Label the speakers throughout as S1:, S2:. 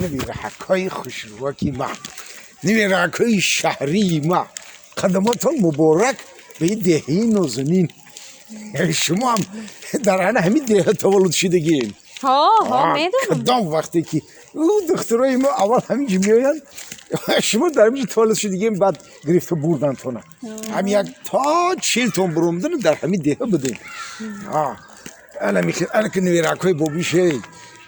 S1: Набираҳакҳои хушрӯаки ма, набираҳакҳои шаҳрии ма, қадамотон муборак ба ин деҳаи нозанин. Шумо ҳам дар ана ҳамин деҳа таваллуд шудагием.
S2: Ҳо, ҳо, медонам.
S1: Кадом вақте ки ӯ духтурои мо аввал ҳамин ҷо меоянд, шумо дар ҳамин ҷо таваллуд шудагием, баъд гирифта бурдантона. Ҳам як то 40-тон буромдан дар ҳамин деҳа будем. Ана михел, ана ки набираҳакҳои бобишед.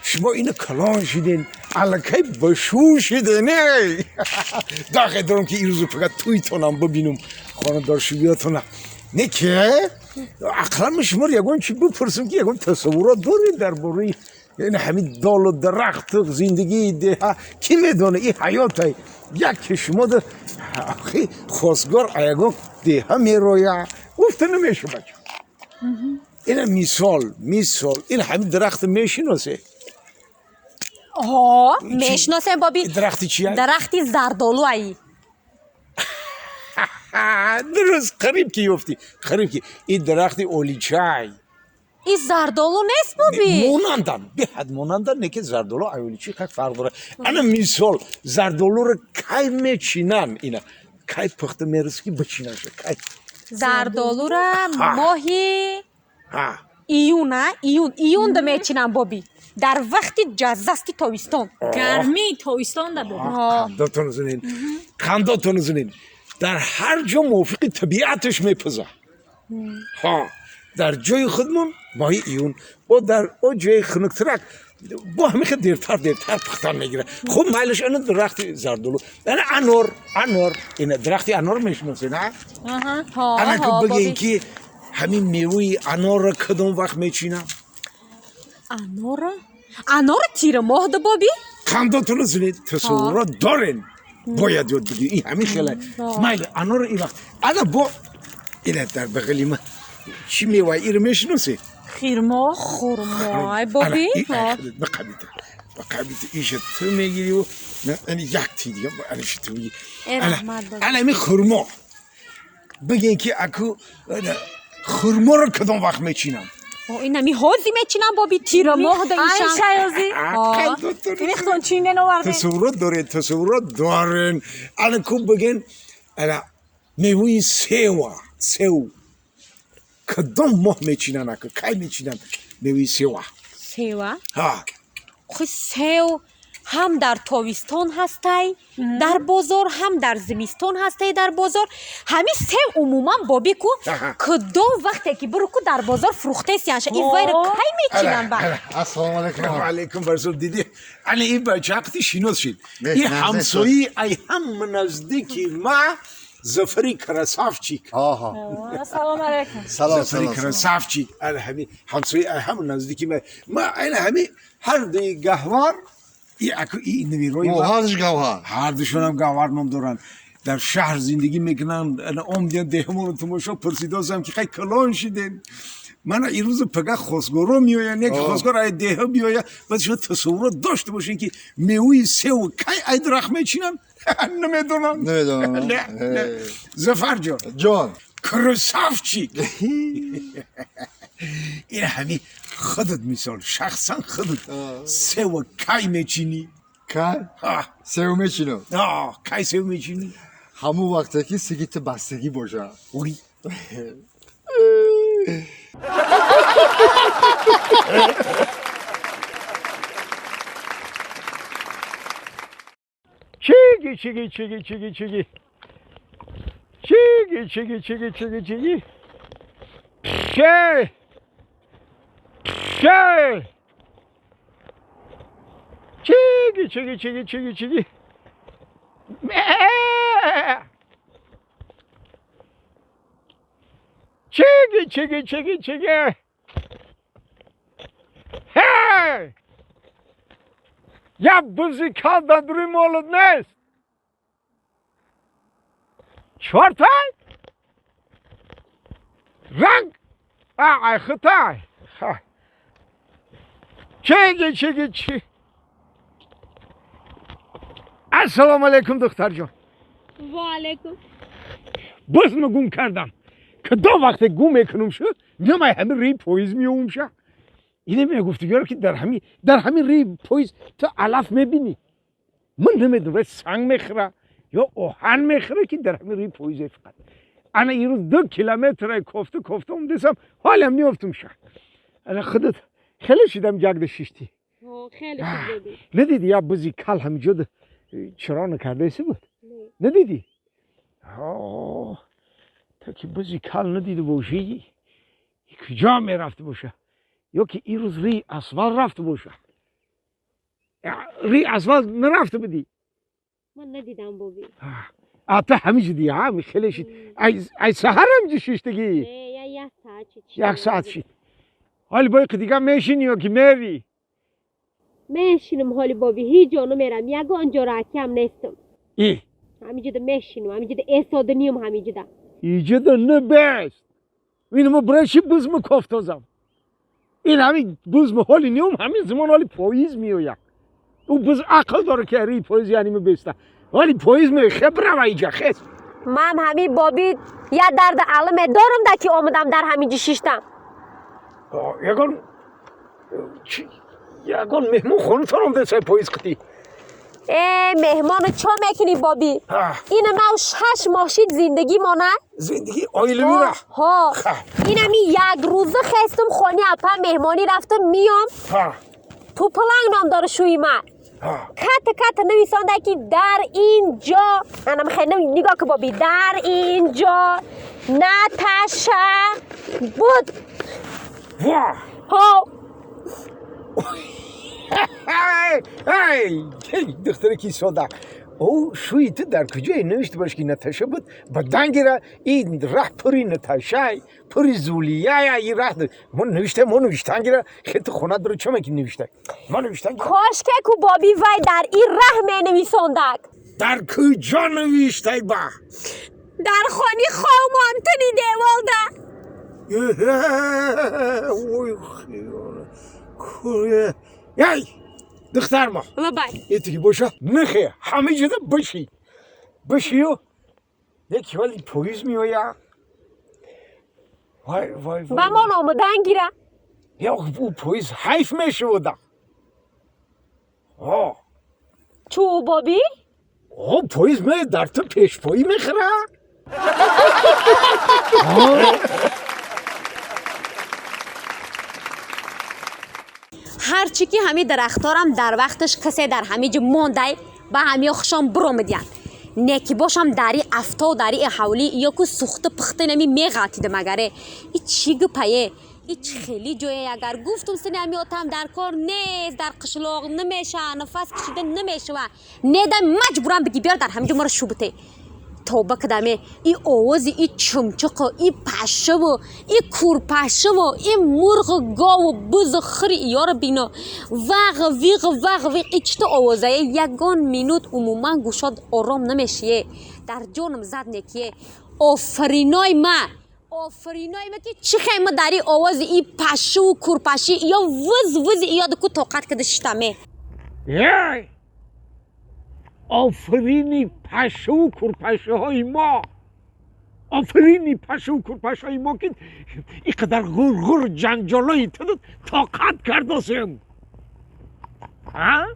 S1: Шумо ина калон шуден, аллакай ба шӯр шуден. Дақе дорам ки ирӯзу фақат тӯйтонам бибинум, хонадоршувиётона. Не ки ақлан ман шуморо ягон чи бипурсам, ки ягон тасаввурот доред дар бораи ин ҳамин долу дарахту зиндагии деҳа? Кӣ медона ин ҳаётай? Як ки шумо ахи хостгор ягон деҳа мероя, гуфта намеша, бача. Ина мисол, ин ҳамин дарахта мешиносе?
S2: Ҳо, мешиносем, боби.
S1: Дарахти чия?
S2: Дарахти зардолу аи.
S1: Дуруст, қариб ки ёфтӣ, қариб ки. Ин дарахти оличай.
S2: Ин зардолу нест, боби?
S1: Монандан, беҳад монандан, не ки зардолу ай оличай как фарқ дорад. Ана мисол, зардолуро кай мечинанд? Ина кай пухта мерасад, ки бичинанд? Кай?
S2: Зардолура моҳи июн, а, июн, июнда мечинанд, боби, дар вақти ҷаззасти тобистон.
S3: Гармии тобистонда, боби.
S1: Қандотон зунин, қандотон зунин. Дар ҳар ҷо мувофиқи табиаташ мепазад. Ҳо, дар ҷои худмон моҳи июн, бо дар о ҷои хунуктарак бо ҳамин хел дертар дертар пухтан мегирад. Хуб, майлаш, ана дарахти зардолу, ана анор, анор, ина дарахти анор мешиносед, а? Ана ки бигӯем, ки ҳамин меваи анорро кадом вақт мечинам?
S2: Анора, анора тирамоҳда, боби.
S1: Қандотонро зунед, тасаввурот дорен, бояд ёд бигирӣ, ин ҳамин хела. Майли, анорро ин вақт. Ана бо ина дар бағали ма чӣ мева, иро мешиносед?
S3: Хирмо.
S2: Хурмой, боби.
S1: Бақабита, бақабита, иша ту мегирӣ, ани як ти дига, аниша ту бигирӣ. Ана ҳамин хурмо, бигӯен, ки аку хурморо кадом вақт мечинам?
S2: Инами ҳози мечинам, боби, тирамоҳда.
S3: Ишаёзи инихтон чинен овардем.
S1: Тасаввурот доред, тасаввурот дорен. Ана ку бигӯен, ана меваи сева, сев кадом моҳ мечинанд, ака, кай мечинанд меваи сева?
S2: Сева? Хи, сев ҳам дар тобистон ҳастай дар бозор, ҳам дар зимистон ҳастай дар бозор. Ҳамин сев умуман, боби, ку кудом вақте ки буру ку, дар бозор фурӯхтесиянша. Ин вайро кай мечинанд ба?
S4: Ассалому алайкум.
S1: Алайкум барсул. Диди, ана ин бача вақти шинос шид, ин ҳамсоии ай ҳама наздики ма, Зафари красавчик.
S3: Ассалому алайкум.
S1: Зафари красавчик, ана ҳами ҳамсоии ай ҳама наздики ма. Ма ана ҳами ҳар дуи гаҳвор.
S4: Ҳардуш гавҳар?
S1: Ҳардушонам гавҳар ном доранд, дар шаҳр зиндагӣ мекунанд. Ана омдиян деҳамонро тамошо, пурсидосам, ки хай калон шидем, мана ирӯзу пага хостгоро меоянд, яке хостгор ай деҳа биёя, баъд шумо тасаввурот дошта бошед, ки меваи сев кай ай дарахт мечинанд, намедонам.
S4: Намедонам.
S1: Зафарҷон.
S4: Ҷон.
S1: Красавчик, ин ҳами худат, мисол, шахсан худат сева кай мечинӣ?
S4: Кай сев мечинам?
S1: Кай сев мечинӣ?
S4: Ҳамун вақте ки сигити бастагӣ бошад.
S1: Ой. Чиги, чиги, чиги, чиги, чиги, чиги, чиги, чиги, чиги, чиги, ше ше, чиги, чиги, чиги, чиги, чиги, чиги, чиги, чиги, чиги, ҳей, як бузи кал дар дуруи молот нест, чортай ранг ай хитай. Чиги, чиги, чи. Ассалому алайкум, духтарҷон.
S3: Ва алайкум.
S1: Боз ма гум кардам. Кадом вақте гум мекунум шуд, меомай ҳамин рӯи поезд меомша. Ине мегуфтигиёр, ки дар ҳамин рӯи поезд ту алаф мебинӣ. Ман намедонам, санг мехӯра ё оҳан мехӯра, ки дар ҳамин рӯи поиза фақат. Ана ирӯз 2 километр кофта кофта омдесам, ҳолам неёфтум ша. Ана худат хеле шидам ҷагда шиштӣ.
S2: Хеле хуб, боби.
S1: Надидӣ, як бузи кал ҳамиҷо чиро накардаиси буд? Надидӣ? То ки бузи кал надида бошӣ, куҷо мерафта боша? Ё ки ирӯз рӯи асфалт рафта боша? Рӯи асфалт нарафта будӣ?
S2: Ман надидам, боби.
S1: Ата ҳамиҷо ди ҳами хеле шид. Ай саҳар ҳамиҷо шиштагӣ?
S2: Як саат шид.
S1: Як саат шид. Ҳоли бои дига мешинӣ ё ки мери?
S2: Мешинам ҳоли, боби, ҳеҷ ҷо намерам, ягон ҷо раҳкам нестам.
S1: И
S2: Ҳамиҷода мешинам, ҳамиҷода эсоданиям ҳамиҷода.
S1: Иҷода набест. Ин мо барои чӣ бузму кофтозам? Ин ҳамин бузму ҳоли ниум, ҳамин замон ҳоли поиз меояд. Ӯ буз ақл дора, ки рӯи поиз яъне мебеста. Ҳоли поиз меояд, хеб рава иҷа, хес.
S2: Ман ҳамин, боби, як дарди аламе дорам, да ки омадам дар ҳаминҷо шиштам.
S1: Ягон ягон меҳмон хонатон омда сай поиз қитӣ?
S2: Э, меҳмону чо мекунӣ, боби? Ина мав 6 моҳ шид зиндагӣ мона.
S1: Зиндагӣ оилавира.
S2: Ҳо, инами як рӯза хестум, хони апа меҳмонӣ рафтум, миём, тупаланг ном дора шӯи ма. Ката ката нависонда, ки дар ин ҷо, анам хел нигоҳ ку, боби, дар ин ҷо Наташа буд.
S1: Ва!
S2: Ҳо.
S1: Ай, духтараки сода, ӯ шӯи ту дар куҷое навишта бош, ки Наташа буд? Ба дангира ин раҳ пури Наташай, пури Зулияя. Ин раҳ мо навишта, мо навиштангира хету хона дуро чо меки навишта, мо навиштангира.
S2: Кошке ку, боби, вай дар ин раҳ менависондак.
S1: Дар куҷо навиштай ба?
S2: Дар хони ховмонтуни деволда.
S1: Ой, эй, духтар мо.
S2: Лабай.
S1: Этики боша, нахе ҳама ҷода биши бишию, яки вали поиз меоя. Вай, вай, вай!
S2: Ба мон омадан гира.
S1: Ё ӯ поиз ҳайф мешавода.
S2: Чӯ, боби?
S1: О, поиз ме дар ту пешпоӣ мехӯра.
S2: Ҳарчи ки ҳами дарахторам дар вақташ касе дар ҳами ҷо мондай, ба ҳамиё хушон биромадиянд. Неки бошам, дари афто, дари ҳавлӣ ё ку сухта пухта нами меғалтида. Магаре и чӣ гупае, и чӣ хели ҷое? Агар гуфтум, сини ҳамиётам дар кор нест, дар қишлоқ намеша, нафас кашида намешава. Неда маҷбурам биги биёр дар ҳамин ҷо маро шубте. Тоба кадаме, и овози и чумчуқу, и пашшаву, и курпашшаву, и мурғу, гову, бузу, хири иёро бино. Вағ виғ, вағ виғ, и чито овозае? Ягон минут умуман гӯшод ором намешие. Дар ҷонам зад некие. Офариной ма, офариной ма, ки чӣ хема дар и овози и пашшуву курпаши ё вуз вузи иёду ку тоқат када шитаме.
S1: Эй, офарини пашшуву курпашаҳои мо, офарини пашшуву курпашаҳои мо, ки ин қадар ғурғур ҷанҷолои ту тоқат кардосем. А?